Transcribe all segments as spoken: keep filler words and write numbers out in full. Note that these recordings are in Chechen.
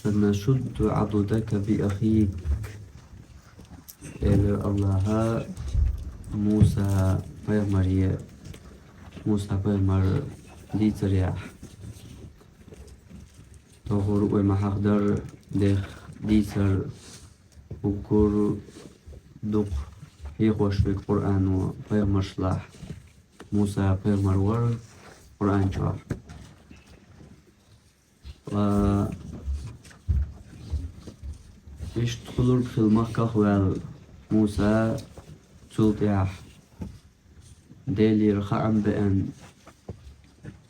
«سنشد عضدك بأخيك», — аьлар АллахӀа Муса пайхамаре, Муса пайхамара дийцарехь. Тохур вай ма хьахадар дехха дийцар, уггар дукха хьехош верг Къуръано пайхамаршлахь Муса пайхамар вар Къуръан чохь. Ва иштта хуьлург хилла махках а ваьлла Муса, цул тӀаьхьа Делера хаам беана,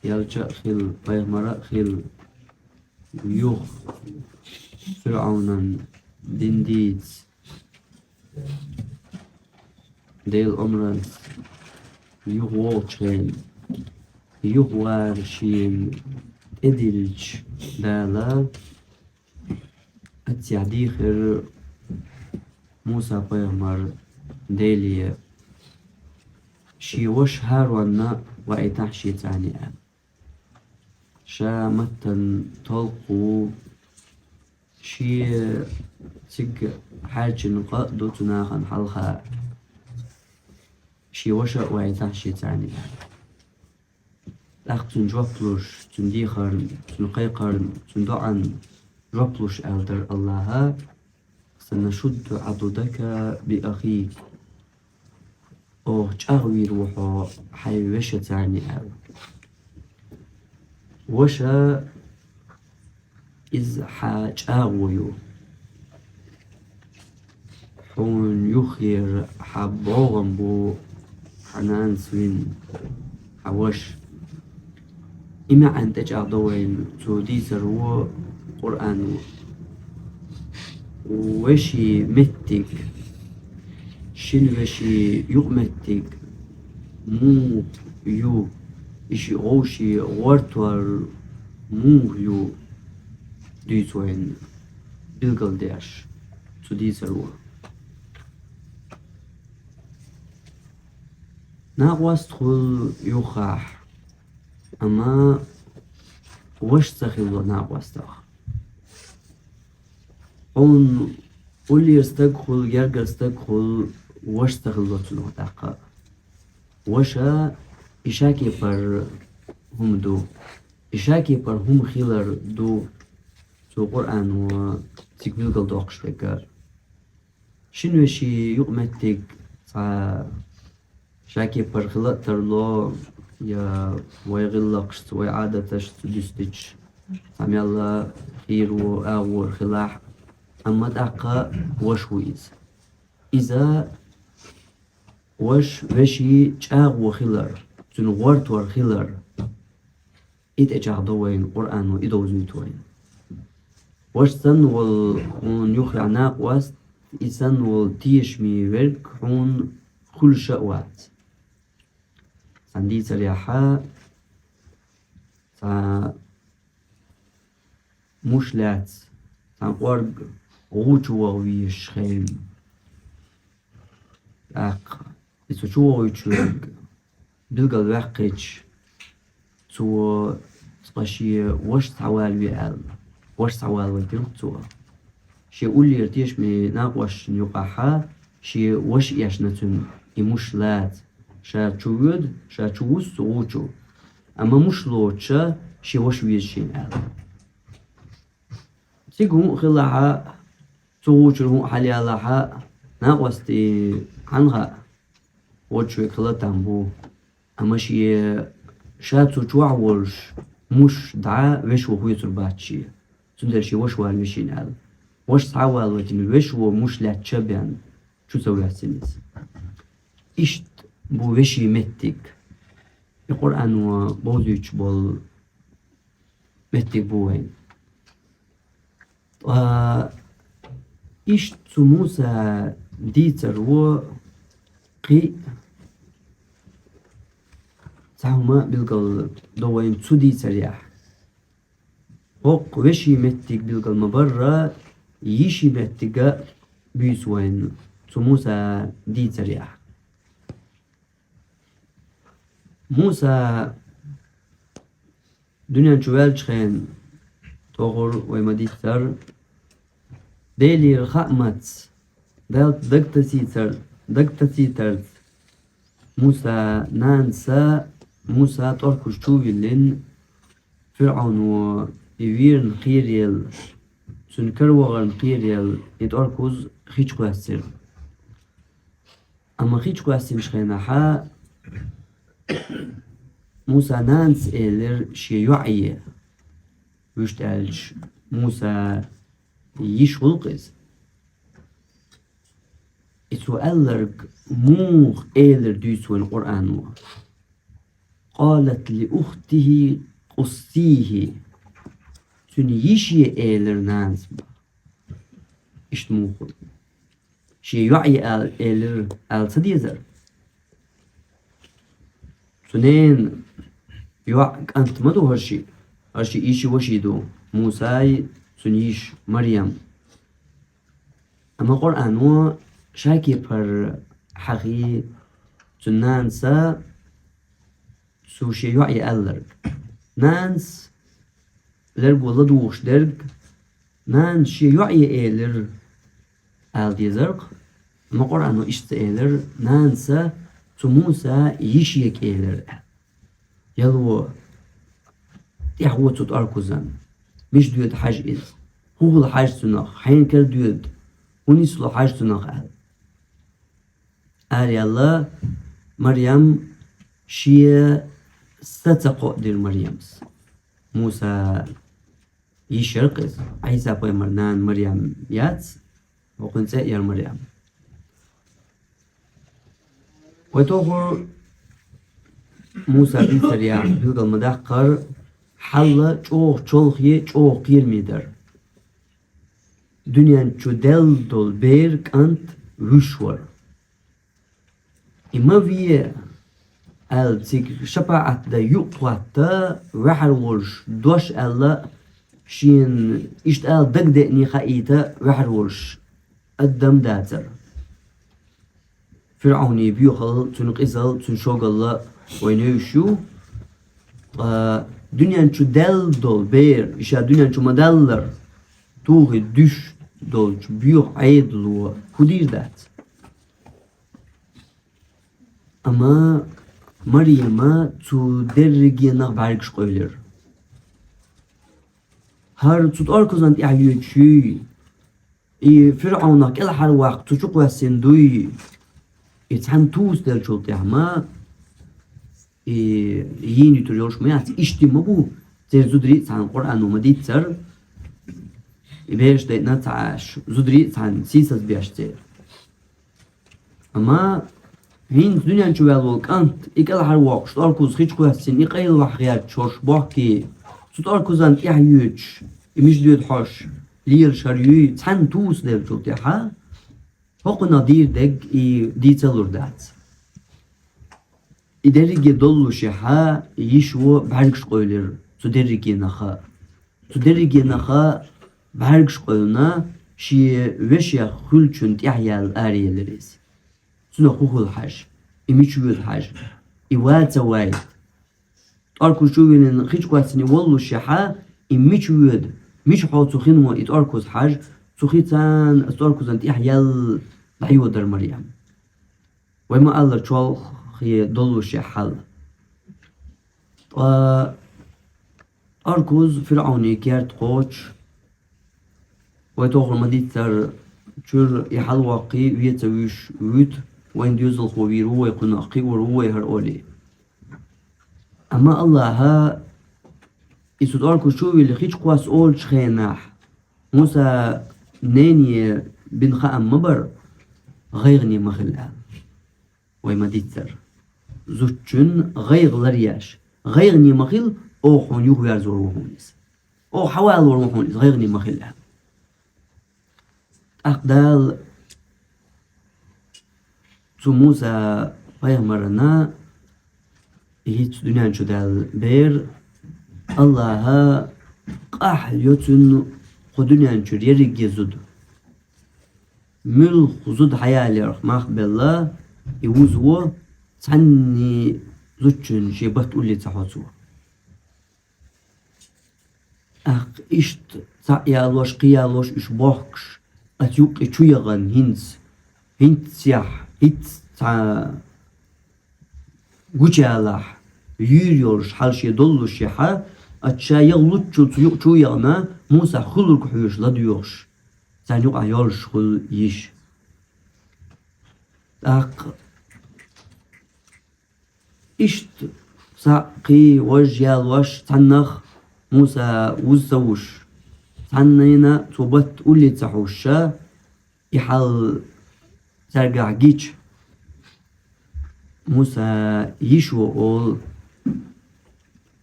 элча а хилла, пайхамар а хилла, юха ФирӀавнан дин дийца, Делан омранца юхавогӀучу хенахь, юхавар шена тӀедиллича, Дала аццехь дийхира Муса-пайхамар Деле, шен ваша ХӀаронна ваийтахьа шеца аьлла. Ша маттана толкха ву, шен цига хьаьрчина къа а ду цу нахана хьалха, шен ваша а ваийтахьа шеца аьлла. ТӀаккха цунна жоп луш, цуьнан дехарна, цуьнан кхайкхарна, цуьнан доӀанна жоп луш аьлла дара АллахӀа: «سنشد عضدك بأخيك». Оха чӀагӀвийр ву хьо хьайн вешаца аьлла. Ваша иза хьан чӀагӀо ю. Хьуна юххера хьан бӀогӀам бу хьан нанас вина хьан ваша. И маьӀна тӀечӀагӀдо вайна цо дийцаро Къуръано. Вешин меттиг, шина вешин юкъаметтиг муха ю, и ши вовшийн гӀортор муха ю, дуьйцу вайна билгалдеш цу дийцаро. Накъост хуьлу юххехь, амма ваша ца хилла накъостах. Хьуна уллера стаг хуьлу, гергара стаг хуьлу, ваша ца хилла цунах тӀаккха. Ваша и шакепара хӀума ду. И шакепара хӀума хилар ду цу Къуръано цига билгалдоккхуш дерг. Шина вешин юкъаметтиг цхьа шакепара хила а тарло, я вай гӀиллакхашца, вай Ӏадаташца дуьстича, цхьа мелла хийро, агӀор хилахь, амма тӀаккха ваша ву иза. Иза ваша вешин чӀагӀо хилар, цуьнан гӀортор хилар. И тӀечӀагӀдо вайна Къуръано, и довзуьйту вайна. Ваша санна волу хьуна юххехь накъост, и санна волу тешаме верг хьуна хуьлуш а вац. Цхьана дийцарехь, цхьа муш лаьцна, цхьана кӀорга гӀу чу ваха везаш хенахь, тӀаккха и цу чу вогӀуьйтуш верг билгал ваьккхича, цо цкъа шен ваша схьавалаве аьлла, ваша схьавалавайтина цо. Шен уллера тешаме накъосташна юкъахь шен ваша эшна цуьнан и муш лаца. Ша чу воьду, ша чу вуссу гӀу чу, амма муш лоцуша шен ваша веза шена аьлла. Цига хӀун а хилахь, цу гӀу чуьра хӀун а хьалаялахь, накъостий хьанна хаьа, воцуш верг хила там бу. Амма шен ша цу чохь волуш муш дӀа вешан вон хоьцур бац шен. Цундела шен ваша валаве шена аьлла. Ваша схьа а валавайтина, вешан вон муш лаьцча а бен, чу ца воьссина иза. Иштта бу вешин меттиг. И Къуръано бовзуьйтуш болу меттиг бу вайна. Ткъа иштта цу Муса дийцаро кхин а цхьа хӀума билгалдо вайна цу дийцарехь. ХӀокху вешин меттиг билгал ма-барра, йишин меттиг а буьйцу вайна цу Муса дийцарехь. Муса дуьнен чу ваьллачу хенахь, ТӀаккха вай ма дийццара, Делера хаамца, Дала дагтасийцар-, дагтасийтарца, Муса нанас, Муса тӀоркуз чувиллина, ФирӀавно и верна кхераелла, цун кара вахарна кхераелла, и тӀоркуз хи чу кхоьссира. Амма хи чу кхоьссинчу хенахь Муса нанас элира шен йоӀе, вуьшта аьлча, Мусан йиша гӀуллакх иза. И цо аьлларг муха элира дуьйцу вайна Къуръано: «قالت لأخته قصيه». Цуьнан йише элира нанас. Иштта муха хуьлу? Шен йоӀе ала элира ала ца дезара? Цу ненан йоӀ, кӀант ма ду хӀара шиъ, хӀара шиъ йиша, ваша ду, Мусай, цуьнан йиша Марьям. Амма Къуръано шакепара хьахийра цуьнан нанас цу шен йоӀе аьлларг. Нанас лерго ладугӀуш дерг, нанас шен йоӀе элира ала дезара-кх, амма Къуръано иштта ца элира, нанас цу Мусан йишега элира аьлла. Яло, тӀаьхьо цу тӀоркузан, мича доьду хьажа иза, хӀун хуьлу хьажа цунах, хьенан кара доьду, хӀун нисло хьажа цунах аьлла. Араяьлла, Марьям шен са ца кхоадира Марьямс. Мусан йиша яра-кх иза. Ӏийса-пайхамаран нана Марьям яц, хӀокхуьнан цӀе а яра Марьям. Вай тохара Мусан дийцарехь билгал ма даккхара, хьал чӀогӀа чолхе, чӀогӀа кхераме дара. Дуьнен чу даьлла долу бер, кӀант вуьш вара. И ма ве, аьлла, цига шапаӀат дан юкъахӀотта ваьхьар волуш, дош аьлла, шена иштта ала дагадеане хаийта ваьхьар волуш адам дацара. ФирӀавнан боьхалла, цуьнан къизалла, цуьнан шогалла вайна евзаш ю. Ткъа дуьнен чу даьлла долу бер, и ша дуьнен чу ма-даллара, тухий дуьсуш долчу боьха Ӏедало хӀун дийр дац? Амма Марьяма цу дерригенах бӀаьргаш къевлира. ХӀара цу тӀоркузан тӀехь йоьдуш юй, и ФирӀавнах кӀелхьарваккха цу чу кхоьссина дуй, и цхьаьна тувсаделлачул тӀаьхьа ма, и йийна йитур йолуш ма яц, иштта ма бу, церан зударий а цхьаьна Къуръано ма-дийццара, и бераш дайъина ца Ӏаш, зударий а цхьаьна сийсаз беш церан. Амма хӀинца дуьнен чу ваьлла волу кӀант, и кӀелхьарвоккхуш, тӀоркуз хи чу кхоьссина, и къайлавахь гӀерташ хӀорш бохкий, цу тӀоркузан тӀехь йоьдуш, и мича доьду хьожуш, лелаш хӀара юй, цхьаьна тувсаделлачул тӀаьхьа, хӀокхунах дийр дерг и дийца лур дац. И дерриге доллушехь, йишо бӀаьргаш къевлира цу дерригенах. Цу дерригенах бӀаьргаш къевлина, шен вешех хуьлучунна тӀехь яьлла араелира иза. Цунах хӀун хуьлу хьажа, и мича воьду хьажа, и ван ца вайта. ТӀоркуз чу виллина, хи чу кхоьссина воллушехь, и мича воьду, мичахь цу хино и тӀоркуз хьажа, цу хи цхьаьна оцу тӀоркузан тӀехь яьлла дӀайодара Марьям. Вай ма-аллара, чолхе доллушехь хьал. Ткъа тӀоркуз ФирӀавнан керта кхочуш, вай тохара ма-дийццара, чуьра и хьалавоккхий, вен ца вуьйш вуьту, вайн доьзалхо вийр ву вай кхунах, кхиор ву вай хӀара олий. Амма АллахӀа и цу тӀоркуз чу а вилла хи чу кхосса олучу хенахь, Мусан нене бина хаам ма бара, гӀайгӀане ма хила аьлла. Вай ма-дийццара. Зудчун гӀайгӀа ларъеш, гӀайгӀане ма хила, оха хьуна юхаверзор ву хьуна иза. Оха хьавалор ву хьуна иза, гӀайгӀане ма хила аьлла. ТӀаккха Дала цу Мусан пайхамарна и хӀинца дуьнен чу даьлла бер, АллахӀа къахьлайо цуьнан кху дуьнен чуьра ерриге зуда. Муьлхха зуда хьаяларх мах а белла, и вузаво, цхьанний зудчун шен бат улле ца хьо цо. ТӀаккха иштта цхьаъ ялош, кхин ялош уьш бохкуш, аса юккъе чу яхана хӀинца, хӀинццехь, хӀинцца цхьа гучаялахь, юьйр йолуш хьал шен доллушехьа, аса ша яхлуччул цу юкъа чу а яхана, Муса хуьлург хьоьжуш ладоьгӀуш, царна юкъахь йолуш хуьлу йиш. ТӀаккха иштта цхьаъ, кхин, важа ялош, цхьаннах Муса вуза ца вуш, цхьаннена цо батта улле ца хьуш, и хьал цаьргахь гича, Муса йишо олу: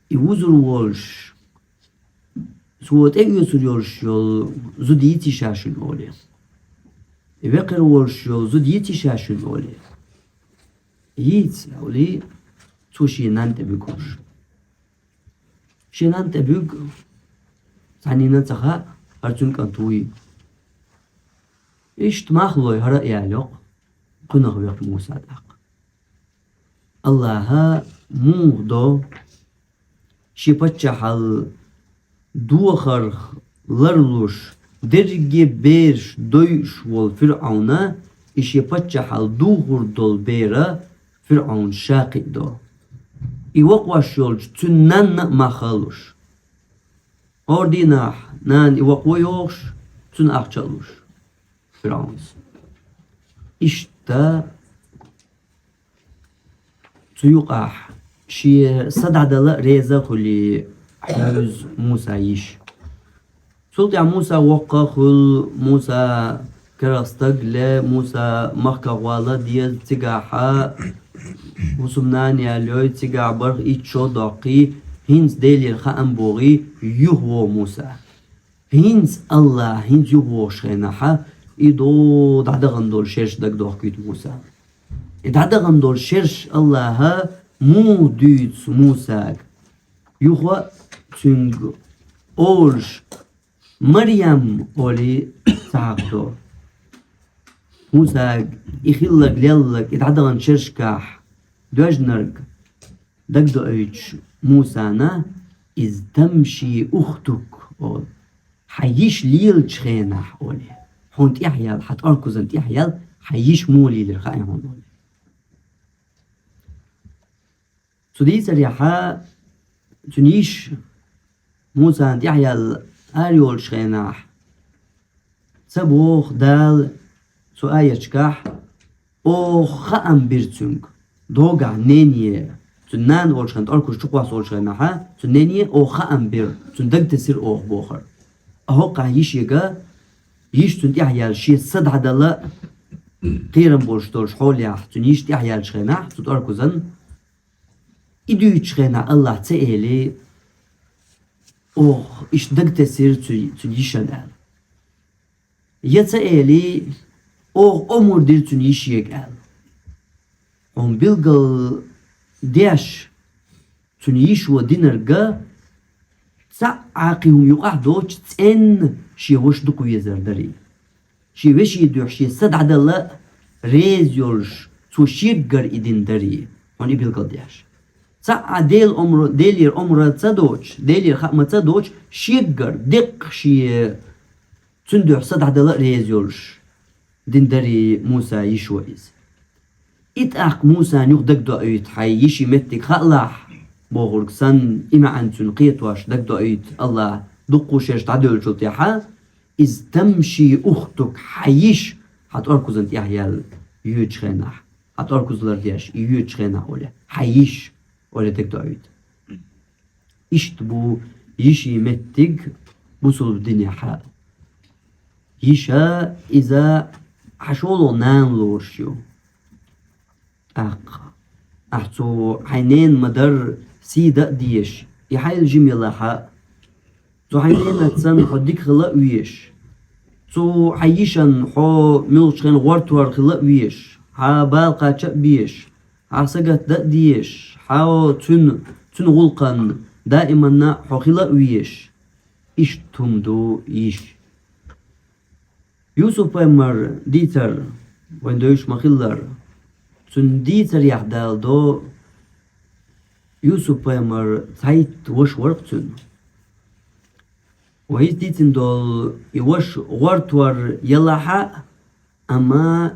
«И вузур волуш, цо тӀеоьцур йолуш йолу зуда йиций ша шуна?» олий. «И векхар волуш йолу зуда йиций ша шуна?» олий. «Йийца», олий, цо шен нанна тӀе буьгуш. Шен нанна тӀе буьгу, цхьаннена ца хаьа, хӀара цуьнан кӀант вуй. Иштта мах лой, хӀара а ялайо, кхунах векхна Муса тӀаккха. Аллаха муха до шен паччахьал дохарх ларлуш, дерриге бераш дойуш волу ФирӀавна, и шен паччахьал духур долу бер а ФирӀавна ша кхиадо. И вакхош йолчу цуьнан нанна а мах а луш. ХӀора дийнахь нана и вакхо йохуш, цуьнан ахча а луш ФирӀавнас. Иштта цу юкъахь шен са дӀадала а реза а хуьлий хьаьвза Мусан йиш. Цул тӀаьхьа Муса воккха а хуьлу, Муса карах стаг ле, Муса махках вала а деза, цигахьа хӀусамнана ялайой, цигахь барх итт шо а доккхий, хӀинца Делера хаам богӀий, юхавогӀу Муса. ХӀинца Аллаха, хӀинца юхавогӀучу хенахьа, и догӀу дӀадахана долу шераш дагадохкуьйту Муса. И дӀадахана долу шераш Аллаха муха дуьйцу Мусага? Юха а цуьнга олуш, Марьям олий ца хьакхадо. Мусага и хилларг, лелларг, и дӀадахана шерашкахь доьжнарг дагадоуьйтуш Мусана: «Из тамши ухтук», олу. «Хьан йиш лелачу хенахь», олий. «Хьуна тӀаьхьаяьлла, хьан тӀоркузан тӀаьхьаяьлла, хьан йиш муха лелира хаьий хьуна», олий. Цу дийцарехьа цуьнан йиш Мусана тӀаьхьаяьлла арайолучу хенахь, ца боху Дала цу аяташкахь: «Оха хаам бира цуьнга». Догахь нене, цуьнан нана олучу хенахь, тӀоркуз чу кхоссолучу хенахьа, цуьнан нене оха хаам бира, цуьнан дагатесира оха бохура. А хӀокхахь йиш яга, йиш цунна тӀаьхьаяьлла, шен са дӀадала а кхерам болуш долуш хьолехь, цуьнан йиш тӀаьхьаяьллачу хенахь, цу тӀоркузан, и дуьйцучу хенахь Аллаха ца элий: «Оха иштта дагатесира цу, цуьнан йишан», аьлла. Я ца элий: «Оха омра дира цуьнан йиш ега», аьлла. Хьуна билгал деш, цуьнан йишо динарг а, цхьа а кхин хӀума юкъахь доцуш, цӀенна шен ваша дукха везар дарий. Шен вешин дуьхьа шен са дӀадала а реза йолуш, цо шеггара и дина дарий, хьуна и билгал деш. Цхьа а Делан омра, Делера омра ца доцуш, Делера хаам ца доцуш, шеггара, деккъа шен цуьнан дуьхьа са дӀадала а реза йолуш дина дарий Мусан йишо иза. И тӀаккха Мусана юха дагадоуьйту: «Хьайн йишин меттиг хаалахь», бохург санна, и маьӀна цуьнан кхетош дагадоуьйту Аллаха дуккха шераш дӀадевллачул тӀаьхьа: «Из тамши ухтук», хьан йиш хьан тӀоркузан тӀаьхьаяьлла йоьдучу хенахь, хьан тӀоркуз лардеш и йоьдучу хенахь олий, хьан йиш олий дагадоуьйту. Иштта бу йишин меттиг бусулба динехьа. Йиша иза хьан шолгӀа нана лоруш ю. ТӀаккха ахь цу хьайн ненан ма-дарра сий дан а дезаш, и хьайла жима ялахь а, цу хьайн ненаца санна хьо дика хила а везаш, цу хьайн йишан хьо муьлххачу хенахь гӀортор хила а везаш, хьан бала кхача а безаш, хьан сагатдан а дезаш, хьан цуьнан, цуьнан гӀуллакхана даиманна хьо хила а везаш, иштта хӀума ду йиш. Юсуп-пайхамар дийцар, вайн девзаш ма-хиллара, цуьнан дийцарехь даладо, Юсуп-пайхамар цхьайтта ваша вара-кх цуьнан. Вайс дийцина долу и ваша гӀортор ялахь а, амма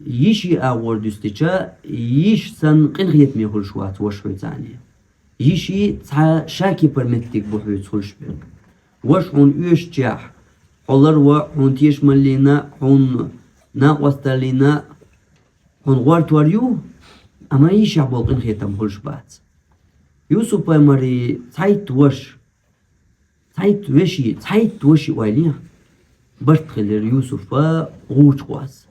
йиши агӀор дуьстича, йиша санна къинхетаме хуьлуш вац ваша хьоьца. Йиши цхьа шакепара меттиг бу хьоьца хуьлуш берг. Ваша хьуна оьшучехь, хьо ларво, хьуна тешамаллина, хьуна накъосталлина, хьуна гӀортор ю, амма йишехь болу къинхетам хуьлуш бац. Юсуп-пайхамари цхьайтта ваша, цхьайтта веши, цхьайтта веши ойла йе, барт хилира Юсупа гӀучу къоса.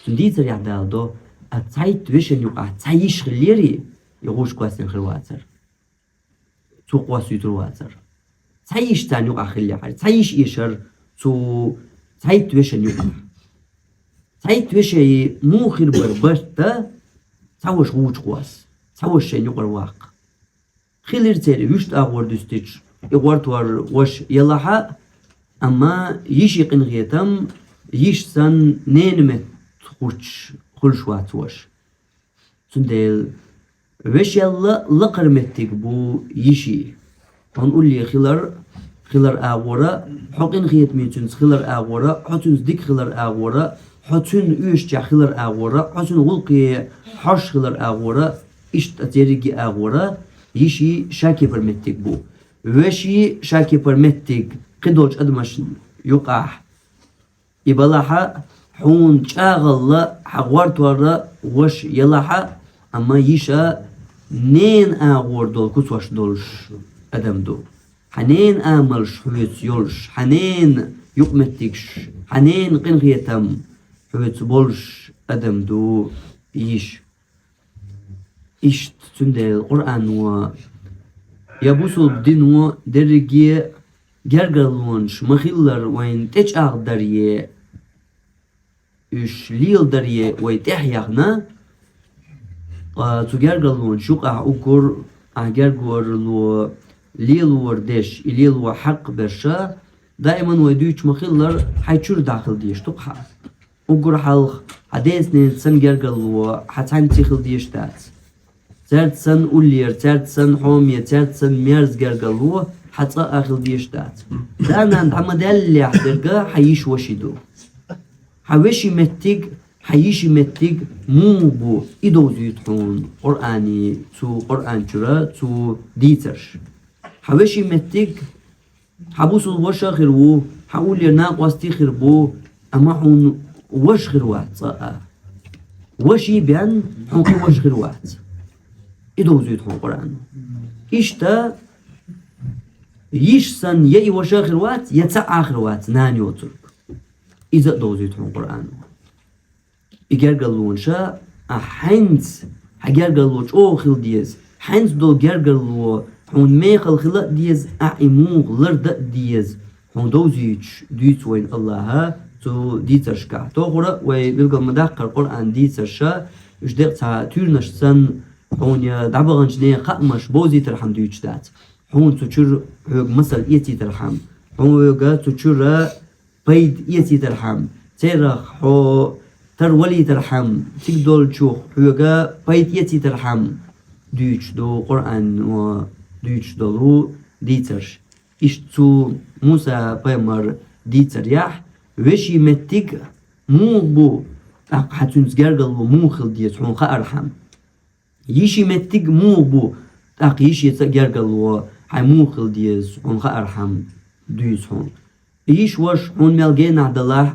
Цуьнан дийцарехь даладо, а цхьайтта вешан юкъахь цхьа йиша хиллера, и гӀучу къоьссина хир вацара. Цо къоьссуьйтур вацара. Цхьа йиша царна юкъахь хиллехьара, цхьа йиша эшара цу цхьайтта вешан юкъахь. Цхьайтта вешан муха хир бара барт, цхьа ваша гӀучу къоьсса, цхьа ваша шайна юкъара ваккха. Хилира церан вуьшта агӀор дуьстича, и гӀортор ваша ялахь а, амма йиши къинхетам, йиша санна ненан метта хуьлуш, хуьлуш вац ваша. Цундела вешел лакхара меттиг бу йиши. Хьуна улле хилар, хилар агӀора, хьо къинхетаме цуьнца хилар агӀора, хьо цуьнца дика хилар агӀора, хьо цуьнан оьшучехь хилар агӀора, хьо цуьнан гӀуллакхе хьожуш хилар агӀора, иштта церриге а агӀора, йиши шакепара меттиг бу. Веши шакепара меттиг кхидолчу адамашна юкъахь. И балахь а, хьуна чӀагӀалла хьан гӀортор ваша ялахь а, амма йиша ненан агӀор долу куцаш долуш адам ду. Хьан ненан амалш хьоьца йолуш, хьан ненан юкъаметтигаш, хьан ненан къинхетам хьоьца болуш адам ду йиша. Иштта цундела Къуръано я бусулба дино дерриге гергарлонаш ма-хиллара вайна тӀечӀагӀдарий, уьш леладарий вай тӀехь яхна, ткъа цу гергарлонаш юкъахь уггар ахь гергарло лелор деш, и лело хьакъ берш, даиман вай дуьйцуш ма-хиллара, хьайн чуьра дӀа хила дезаш ду-кх хьан. Уггар хьалха хьан деца-ненаца санна гергарло хьан цхьаьнца хила дезаш дац. Цаьрца санна уллера, цаьрца санна хьоме, цаьрца санна мерза гергарло хьан цкъа а хила дезаш дац. Да-нана дӀа ма-даьллехь дерг хьан йиши-ваши ду. Хьан веши меттиг, хьан йиши меттиг муха бу, и довзуьйту хьуна Къуръане, цу Къуръан чуьра цу дийцарш. Хьан веши меттиг, хьан бусулба ваша а хир ву, хьан уллера накъостий а хир бу, амма хьуна ваша хир вац цкъа а. Ваши бен хьуна кхин ваша хир вац. И довзуьйту хьуна Къуръано. Иштта йиша санна я и ваша а хир вац, я цхьа а хир вац нана йоцург. Иза а довзуьйту хьуна Къуръано. И гергарлонаш, ахь хьаьнца хьан гергарло чӀогӀа хила деза, хьаьнца долу гергарло хьуна мехала хила а деза, ахь и муха лардан а деза, хьуна довзуьйтуш дуьйцу вайна АллахӀа цу дийцаршкахь. Тохара вай билгал ма-даккхара Къуръан дийцарша, уьш декъа цхьа туьйранаш санна, хьуна я дӀабаханчу нехан хаамаш бовзийтархьама дуьйцуш дац. Хьуна цу чуьра хьоьга масал эцийтархьама, хьуна хьоьга цу чуьра пайда эцийтархьама, церах хьо тарвалийтархьама, цига долчух хьоьга пайда эцийтархьама дуьйцуш ду Къуръано дуьйцуш долу дийцарш. Иштта цу Муса-пайхамар дийцарехь, веши меттиг муха бу, тӀаккха хьан цуьнца гергарло муха хила деза хьуна хаархьама. Йиши меттиг муха бу, тӀаккха йишица а гергарло хьайн муха хила деза хьуна хаархьама дуьйцу хьуна. Йиша-ваша хьуна мел генахь далахь а,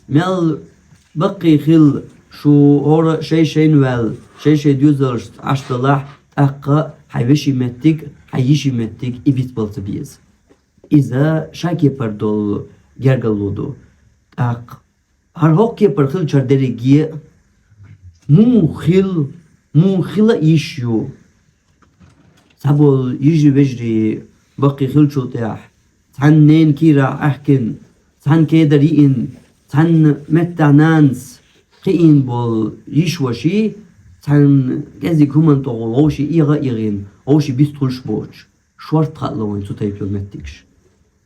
мел баккхий хилла шу хӀора а шай-шайна ваьлла, шай-шай доьзалшца Ӏаш далахь а, тӀаккха хьайн веши меттиг, хьайн йиши меттиг и бицбала ца беза. Иза шакепара долу гергарло ду. ТӀаккха хӀара хӀокху кепара хиллачара дерриге а муха хилла, муха хила а йиш ю. Цхьаболу йижарий-вежарий баккхий хиллачул тӀаьхьа, цхьана ненан кийрахь аьхкина, цхьана кедар йиъна, цхьана меттехь нанас кхиийна болу йиша-ваши, цхьана кӀезиг хӀуманна тӀехула вовшийн эгӀа а эгӀина, вовшийн бист хуьлуш боцуш. Шорта хаалла вайн цу тайпа йолу меттигаш.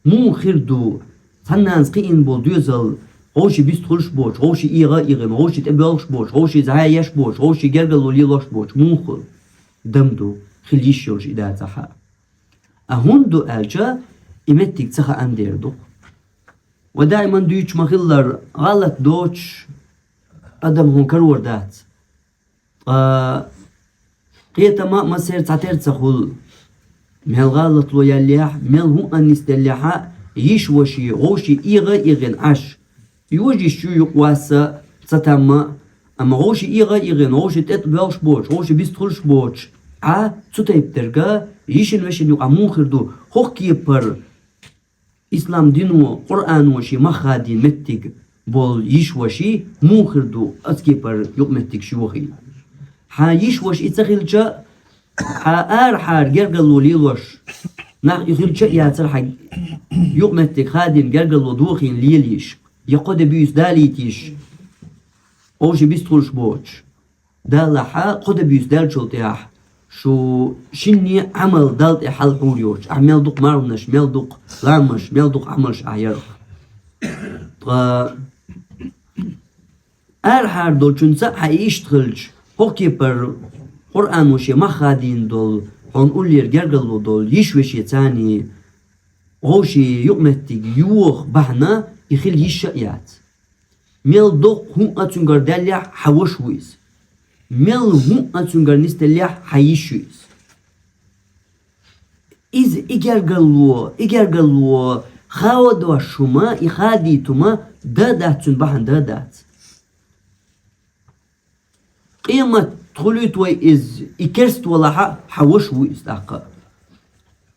Муха хир ду, цхьана нанас кхиийна болу доьзал, вовшийн бист хуьлуш боцуш, вовшийн эгӀа а эгӀина, вовшийн тӀебоьлхуш боцуш, вовшийн зӀе еш боцуш, вовшийн гергарло лелош боцуш, муха хуьлу? Дам ду, хила йиш йолуш и дацахь а. А хӀунда ду аьлча, И меттиг ца хаан дер ду. Ва даиман дуьйцуш ма-хиллара, гӀалат доцуш адам хьуна карор дац. Ткъа кхетам а массеран цхьатерра ца хуьлу. Мел гӀалатло яьллехь, мел хӀуъа нисделлехь а, йиш-веший, вовший эгӀа а эгӀина Ӏаш. Йожа йиш ю юкъа ваьсса, ца тамма, амма вовший эгӀа а эгӀина, вовший тӀетӀа боьлхуш боцуш, вовший бистхуьлуш боцуш, Ӏа цу тайпа дерг йишин-вешин юкъахь муха хир ду, хӀокху кепара ислам дино, Къуръано шен мах хадийна меттиг болу йиш-веший муха хир ду, оцу кепара юкъаметтигаш йохийна. Хьан йиш-ваша и ца хилча, хьан арахьара гергарло лелош нах и хилча а яцара, хьан юкъаметтиг хадийна гергарло дохийна лелийша, я кхо де буьйса далийтийша, вовший бистхуьлуш боцуш. Далахь, кхо де буьйса даьллачул тӀехь, шу шинне а Ӏамал Далла тӀе хьалхьур йоцуш, ахь мел дукха марханаш, мел дукха ламазаш, мел дукха Ӏамалш ахь ярах. Ткъа арахьара долчуьнца а хьан иштта хилча, хӀокху кепара Къуръано шен мах хадийна долу, хьуна уллера гергарло долу йиш-вешин царний вовший юкъаметтиг йоха бахьана и хила йиш а яц. Мел доккха хӀуъа цуьнгара даьллехь, хьан ваша ву иза. Мел хӀуъа цуьнгара нисделлехь, хьан йиш ю иза. Иза и гергарло, и гергарло хадош хӀума, и хадийта хӀума да а дац, цуьнан бахьана да а дац. Къемат хуьлуьйту вай иза, и керста валахь а, хьан ваша ву иза тӀаккха.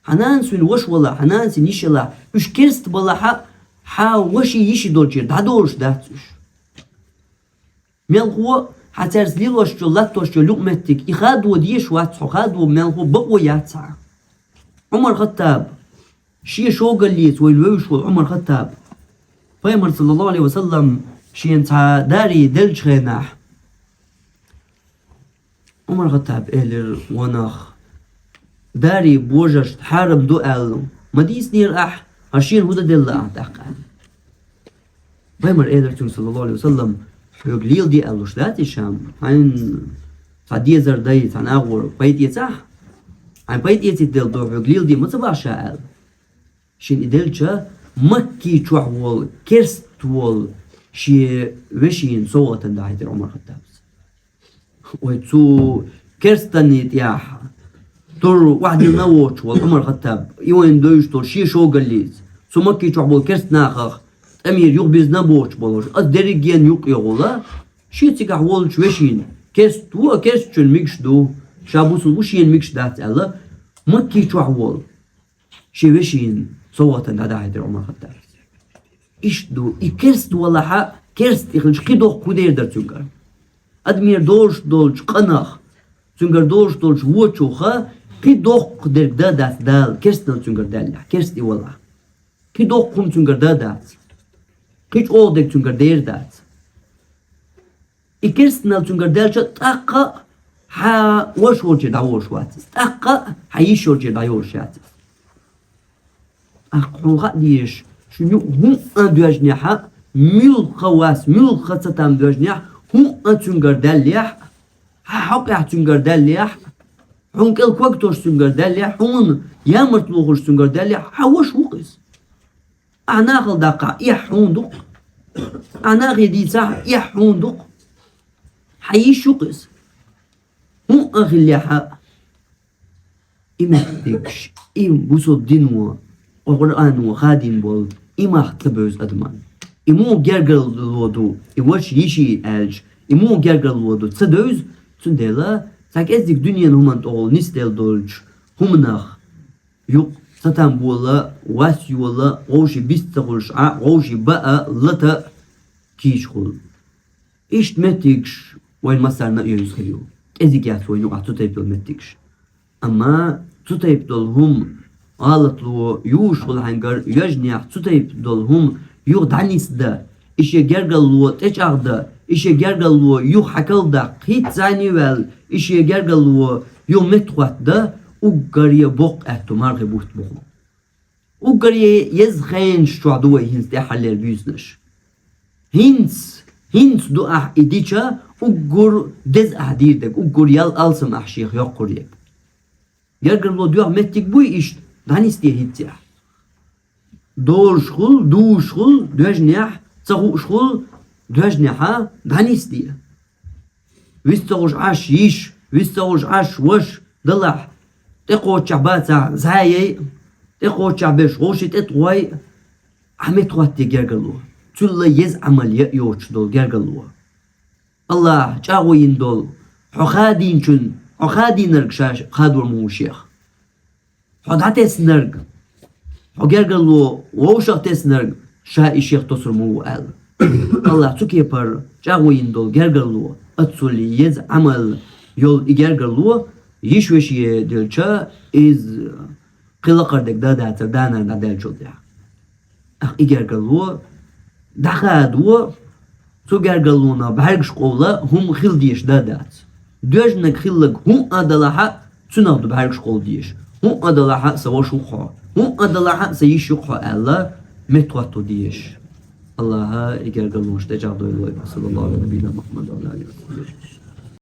Хьан нанас вина ваша валахь, хьан нанас вина йиша ялахь, уьш керста балахь а, хьан ваши йиши долчуьра дӀадолуш дац уьш. Мелхо, хьан цаьрца лелош йолу, латтош йолу юкъаметтиг, и хадо дезаш вац хьо, хадо мелхо бакъо яц хьан. Ӏумар-Хаттаб, шен шогаллица вайна вевзаш волу Ӏумар-Хаттаб, Пайхамар, саллаллаху Ӏалайхи ва саллам, шена цхьа дарий деллачу хенахь, Ӏумар-Хаттаб элира: «Ванах, дарий божаршна хьарам ду аьлла ма дийцинера ахь, хӀара шена хӀун дан делла ахь тӀаккха?» Пайхамар элира цуьнга, саллаллаху Ӏалайхи ва саллам: «Хьоьга леладе аьллуш дац и шам, хьайна цхьа дезар дай, цхьа нагӀор пайда эцахь, хьайна пайда эцийта делла ду, хьоьга леладе ма ца боху ша», – аьлла. Шена и делча, Макки чохь волу, керст волу шен вешина совгӀатана дӀахьийтира Ӏумар-Хаттабас. Вай цу керстанна тӀехь тур охьадиллина а воцуш волу Ӏумар-Хаттаб, и вайна девзаш долу шен шогаллица, цу Макки чохь болу керст нахах тӀамера юхабирзина а боцуш болуш, аса дерригенна юккъехула, шен цигахь волчу вешина, керст ву а, керстачунна мегаш ду, ша бусулба ву, шена мегаш дац аьлла, Макки чохь волу шен вешина совгӀатана дӀадахьийтира Ӏумар-Хаттабас. Иштта ду, и керст валахь а, керст и хилча, кхин доккха хӀун дер дара цуьнгара? Адамера долуш долчу къинах, цуьнгара долуш долчу вочуха, кхин доккха дерг дан а дац Дала, керстанал цуьнгара даьллехь, керст и валахь. Кхин доккха хӀума цуьнгара дан а дац. Кхин чӀогӀа дерг цуьнгара дер а дац. И керстанал цуьнгара даьлча, тӀаккха а хьан ваша волчуьра дӀаволуш вац иза, тӀаккха а хьан йиш йолчуьра дӀайолуш яц иза. ТӀаккха хьуна хаа дезаш, шуна юкъа хӀуъа доьжнехь а, муьлхха вас, муьлхха ца там доьжнехь, хӀуъа цуьнгара даьллехь, хьан хьокъехь цуьнгара даьллехь, хьуна кӀел ког тосуш цуьнгара даьллехь, хьуна ямартло хуьлуш цуьнгара даьллехь, хьан ваша ву-кх иза. Ахьа нахала даккхахь, эхь хьуна ду-кх. Ахьа нахе дийцахь, эхь хьуна ду-кх. Хьан йиш ю-кх иза. ХӀуъа хиллехь а, и меттигаш, и бусулба дино, Къуръано хадийна болу, и мах ца бевза адаман. И муха гергарло ду, и ваша йиши аьлча, и муха гергарло ду ца девза, цундела цхьа кӀеззиг дуьненан хӀуманна тӀехула нисделла долчу хӀуманах юкъа ца там бола, вас йола, вовший бист ца хуьлуш Ӏа, вовший баа, лата а кийча хуьлу. Иштта меттигаш вайн массарна а евза хир ю. КӀезиг яц вайн юкъахь цу тайпа йолу меттигаш. Амма цу тайпа долу хӀума, гӀалатло юуш хуьлу хьайгара, йоьжнехь цу тайпа долу хӀума юха дӀанисдан, и шен гергарло тӀечӀагӀдан, и шен гергарло юха хьакалдаккха, хӀинца зӀене а ваьлла, и шен гергарло юха меттахӀоттадан, уггаре боккха аьтту мархи бутт бу хьуна. Уггаре еза хенаш чохь ду вай хӀинца тӀаьххьарлера буьйсанаш. ХӀинца, хӀинца ду ахь и дича, уггар деза ахь дийр дерг, уггар ял алсам ахь шех йоккхур ерг. Гергарло доьху меттиг буй иштта, дӀанисде хӀинццехь. долуш хуьлу, дуьйцуш хуьлу доьжнехь, ца хууш хуьлу доьжнехьа дӀанисде. Вист ца хуьлуш Ӏаш йиш, вист ца хуьлуш Ӏаш ваша далахь, тӀекхоччехь бацахь зӀе яй, тӀекхоччехь берш вовшийн тӀе тхой, Ӏа меттахӀотта де гергарло. Цул а еза Ӏамал я йоцуш долу гергарло. Аллахьа чӀагӀо йина долу, хьо хадийначун, хьо хадийнарг ша хадор ма ву шех. Хьо дӀатеснарг, хьо гергарло вовшах теснарг, ша и шех тосур ма ву аьлла. Аллахьа цу кепара чӀагӀо йина долу гергарло, оццул еза Ӏамал йолу и гергарло, йиш веше делча, иза кхин лакхара дерг дан дацара, данар дӀадаьллачул тӀаьхьа. Ахь и гергарло дӀахадо, цу гергарлонах бӀаьргаш къовла хӀума хила дезаш дан дац. Доьжнаг хилларг хӀуъа а далахь а, цунах ду бӀаьргаш къовла дезаш. ХӀуъа а далахь а, сан ваша ву-кх хьо, хӀуъа а далахь а, сан йиш ю-кх хьо аьлла, меттахӀотто дезаш. Аллахьа и гергарлонаш тӀечӀагӀдойла вай. Саллаллаху Ӏала набийина Мухьаммад ва Ӏала алихи ва сахьбихи.